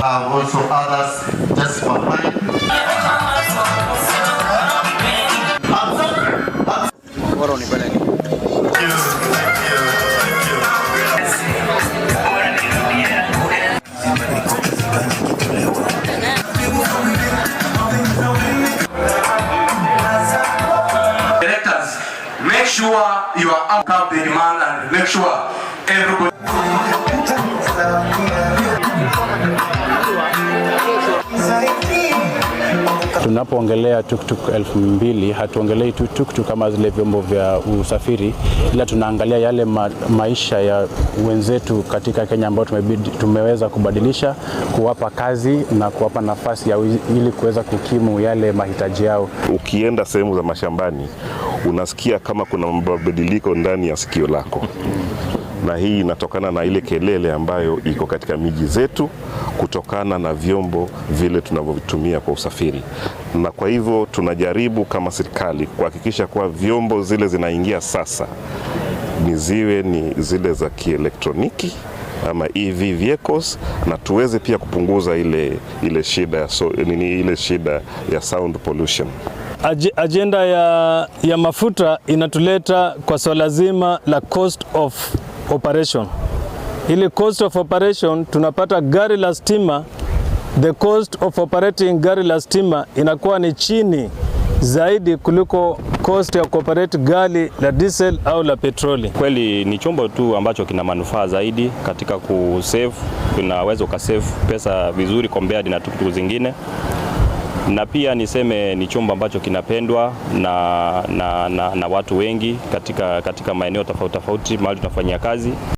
Have also others just behind. Hands up. Hands. Thank you, thank you, thank you. Directors, make sure you are out of the demand and make sure everybody. Tunapoongelea tuktuk 2000, hatuongelei tu tuktuk kama zile vyombo vya usafiri, ila tunaangalia yale maisha ya wenzetu katika Kenya ambao tumeweza kubadilisha, kuwapa kazi na kuwapa nafasi ya ili kuweza kukimu yale mahitaji yao. Ukienda sehemu za mashambani, unasikia kama kuna mabadiliko ndani ya sikio lako, na hii inatokana na ile kelele ambayo iko katika miji zetu kutokana na vyombo vile tunavyovitumia kwa usafiri. Na kwa hivyo tunajaribu kama serikali kuhakikisha kuwa vyombo zile zinaingia sasa ni ziwe ni zile za kielektroniki ama EV vehicles, na tuweze pia kupunguza ile shida ya so, nini, ile shida ya sound pollution. Agenda ya mafuta inatuleta kwa swala zima la cost of operation. Ili cost of operation, tunapata gari la stima, the cost of operating gari la stima inakuwa ni chini zaidi kuliko cost ya kuoperate gari la diesel au la petroli. Kweli ni chombo tu ambacho kina manufaa zaidi katika kusave, unaweza ukasave pesa vizuri compared na tuktuk zingine, na pia niseme ni chombo ambacho kinapendwa na watu wengi katika maeneo tofauti tofauti mahali tunafanyia kazi.